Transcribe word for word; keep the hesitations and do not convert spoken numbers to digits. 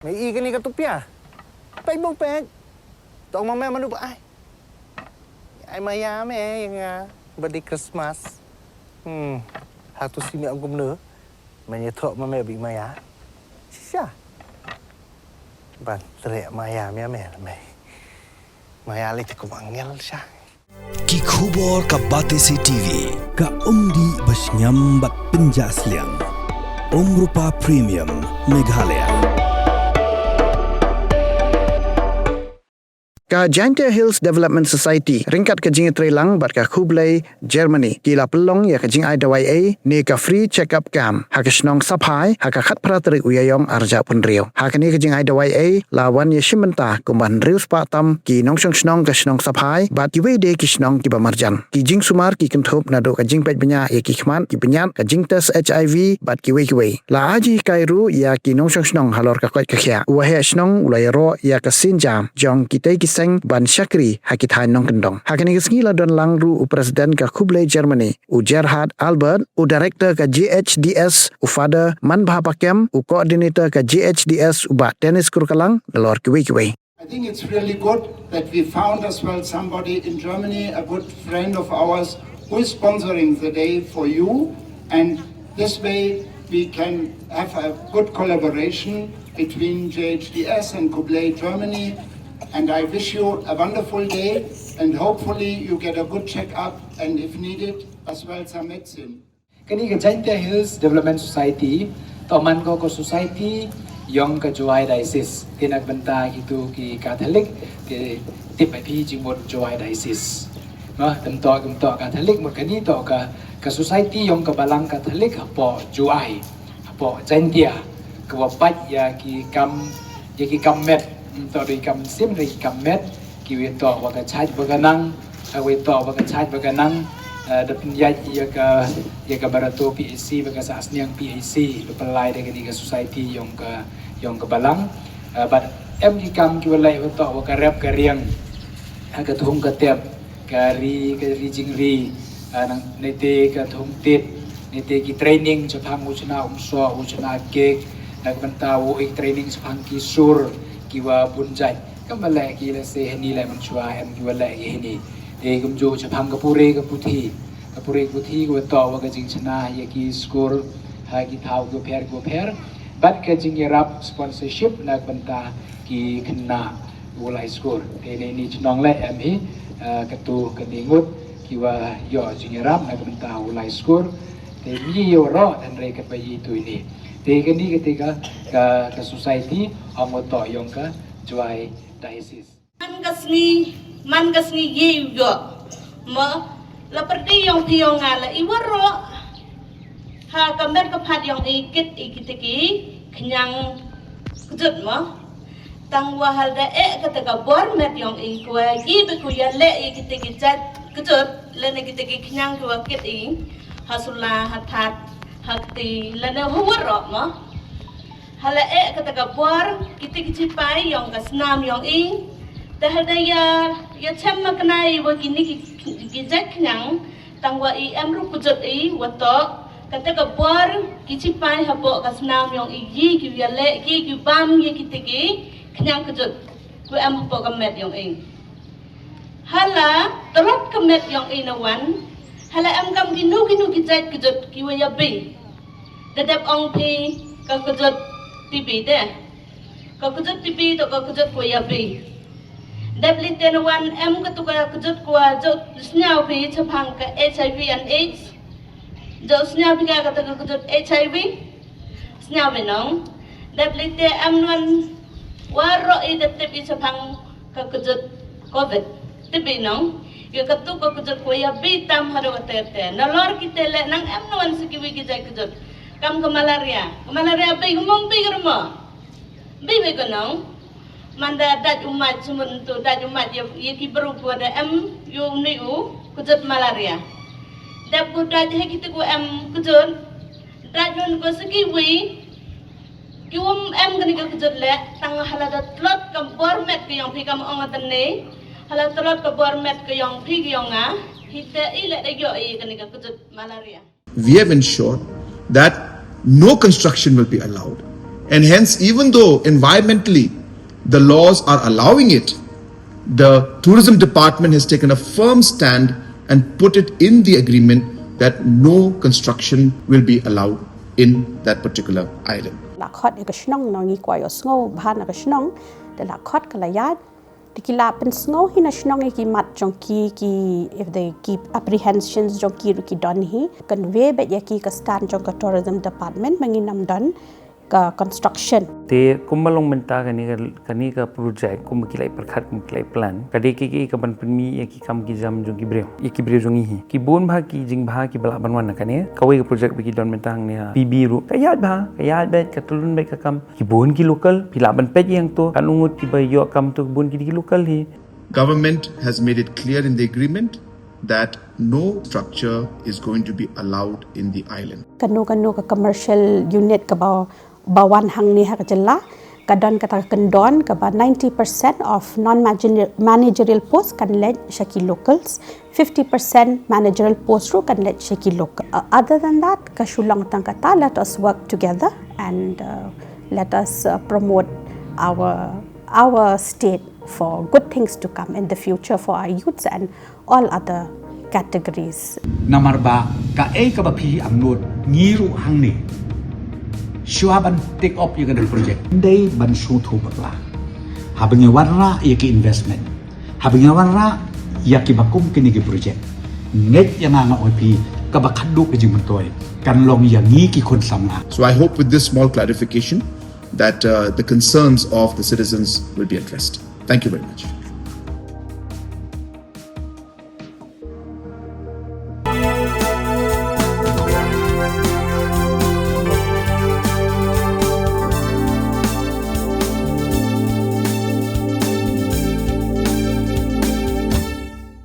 Me i kane ka tupia. Peit bong peit. Tong ma me manu ba ai. Ai maya me ïa nga. Ba di Christmas. Hmm. Hatu si me ong kumno. Me ïa thok ma me bi maya. Shisha. Ban trek maya me me me. Maya li te kum angel sha. Ki khubor ka Batesi T V. Ka umdih ba shngiam bad pynjah sliang. Umrupa Premium Meghalaya. Ka Jaintia Hills Development Society ryngkat ka jingïatreilang bad ka Khublei Germany ki la pynlong ïa ka jingai dawai ei ne ka free check up camp ha ka shnong Saphai ha ka khatphra tarik u Ïaïong arhajar arphew hynriew. Ha kane ka jingai dawai ei la wan ïa shim bynta kumba hynriew spah tam ki nongshong shnong ka shnong Saphai bad kiwei de ki shnong kiba marjan. Ki jingsumar ki kynthup naduh ka jingpeit bniah ïa ki khmat, ki bniat, ka jingtest H I V bad kiwei kiwei. La ai jinghikai ruh ïa ki nongshong shnong halor ka koit ka khiah. U waheh shnong u la ïaroh ïa ka sienjam jong kitei ki seng ban shakri ha ki thaiñ nongkyndong. Ha kane ka sngi la don lang ruh u President ka Khublei Germany, u Gerhard Albert, u Director ka J H D S, u Father Manbha Pakem, u Coordinator ka J H D S, u Bah Dennis Kurkalang, nalor kiwei kiwei. I think it's really good that we found as well somebody in Germany, a good friend of ours, who is sponsoring the day for you. And this way we can have a good collaboration between J H D S and Khublei Germany. And I wish you a wonderful day, and hopefully you get a good checkup and, if needed, as well some medicine. Kane ka Jaintia Hills Development Society, to man ko ka society yong ka Jowai Diocese. Te na ka bynta kitu ki Catholic, ki tip ai phi jingmut Jowai Diocese. Noh, tem to, tem to Catholic, mut kane to ka, ka society yong ka Balang Catholic hapoh Jowai, hapoh Jaintia, ka wa pait ïa ki kam, ïa ki kam met, hmm, to dei kam sim, dei ki kam met, ki wei to wa ka chaj wa ka nang, ha wei to wa ka chaj wa ka nang, eh, da pynïaid ïa ka, ïa ka Barato P H C, wa ka Sahsniang P H C, da pynlai da kane ka society yong ka, yong ka Balang. Eh, bad em ki kam ki wa leh wa to wa ka rep ka riang, ha ka thung ka tep, ka ri, ka ri jingri, ah, nang nete ka thung tit, nete ki training chaphang u chna umso, u chna kek, na ka bynta u i training chaphang ki sur, ki wa bun jait. Ka ma leh ki la se hini la mynchwa em ki wa leh ki hini. Te kumjuh chaphang ka pure ka puthi. Ka pure ka puthi ka wa to wa ka jingchna ïa ki skur ha ki thaw ki pher ki pher. Bad ka jingïarap sponsorship na ka bynta ki khynnah u lai skur. Te ne ni chnong le em hi, eh, katu ka ni ngut ki wa ïoh jingïarap na ka bynta u lai skur. Te mi ïoh ro than re ka ba yi tu ini. Te ka ni ka te ka, ka, ka society ong wa to yong ka Jowai Diocese. Man ka sngi, man ka sngi yi u ïoh. Ma, la pyrdi yong phi yong nga la i wa ro. Ha ka met ka phat yong i kit i kit ki khñiang kjut ma. Tang wa hal da eh kata ka bor met yong i kwah yi ba ku ïaleh i kita ki jait kjut lane kita ki khñiang kwah kit i ha sula ha that ha kti lane ha warok ma. Hala eh kata ka bor kita ki chipai yong ka snam yong i. Te hal da ïa ïa chem ma kena i wa kini ki ki jait khñiang. Tang wa i em ruh kjut i wa to kata ka bor ki chipai hapoh ka snam yong i yi ki ïaleh ki ki bam yi ki tiki khñiang kjut ku em hapoh ka met yong i. Hala tlot ka met yong i na wan hala em kam kinu kinu ki jait kjut ki wa ïa bi. Da dep ong phi ka kjut tibi de. Ka kjut tibi to ka kjut ku ïa bi. Dep li ten wan em ka tu ka kjut ku wa jot sñiaw bi chaphang ka H I V and AIDS. Jot sñiaw bi ka ka tu ka kjut H I V. Sñiaw bi nong. Dep li te em wan wa ro i dep tip i chaphang ka kjut covid. Tip i nong. Ïa ka tu ka kjut ku ïa bi tam ha do ka te te. Na lor ki te le nang em wan sa ki wi ki jait kjut. Kam ka malaria. Ka malaria bi ka mong bi ka rmo. Bi wei ka nong. Manda dait u mait sumut tu dait u mait ïa ïa ki bru ku da em ïa u ni u kjut malaria. Dep ku dait he ki tu ku em kjut. Dait nun ku siki wei. Ki um em kani ka kjut le tang hala da tlot ka bor met ka yong phi kam ong atan ne. Hala tlot ka bor met ka yong phi ka yong nga. Hi te i le da ïoh i kani ka kjut malaria. We have ensured that no construction will be allowed And hence, even though environmentally the laws are allowing it, the tourism department has taken a firm stand and put it in the agreement that no construction will be allowed in that particular island. La khot ïa ka shnong, ngi kwah ïohsngew bha na ka shnong. Te la khot ka la ïaid. Te ki la pynsngew hi na shnong ïa ki mat jong ki, ki, if they keep apprehensions jong ki ruh ki don hi. Convey beit ïa ki ka stand jong ka tourism department ba ngin ym don ka construction. Te kumba long mynta kane ka, kane ka project, kumba ki la pyrkhat, kumba ki la plan, ka dei ka, ka, ka ban pynmih ïa ki kam ki jam jong ki briew, ïa ki briew jong ngi hi. Ki bun bha ki jingbha kiba lah ban wan na kane. Kawei ka project ba ki don mynta hangne ha P B ruh, ka ïaid bha, ka ïaid beit, ka tyllun beit ka kam. Ki bun ki local, phi lah ban peit ïa to, katno ngut kiba ïoh kam to, ki bun ki dei ki local hi. Government has made it clear in the agreement that no structure is going to be allowed in the island. Kano kano ka commercial unit kaba, ba wan hangne ha ka jylla, ka don kata ka kyndon kaba ninety percent of non-managerial post kan leit sha ki locals, fifty percent managerial post ruh kan leit sha ki local. Uh, other than that, ka shu long tang kata, let us work together and, uh, let us, uh, promote our, our state for good things to come in the future for our youths and all other categories. Namar ba kaei kaba phi angnud, ngi ruh hangne, shuwa ban take up ïa ka project, dei ban sngewthuh bakla. Haba ngi wanrah ïa ki investment, haba ngi wanrah ïa kiba kum kine ki project, ngeit ïa nga, nga ong ïa phi, kaba khadduh ka jingmyntoi kan long ïa ngi ki khun samla. So I hope with this small clarification that, uh, the concerns of the citizens will be addressed. Thank you very much.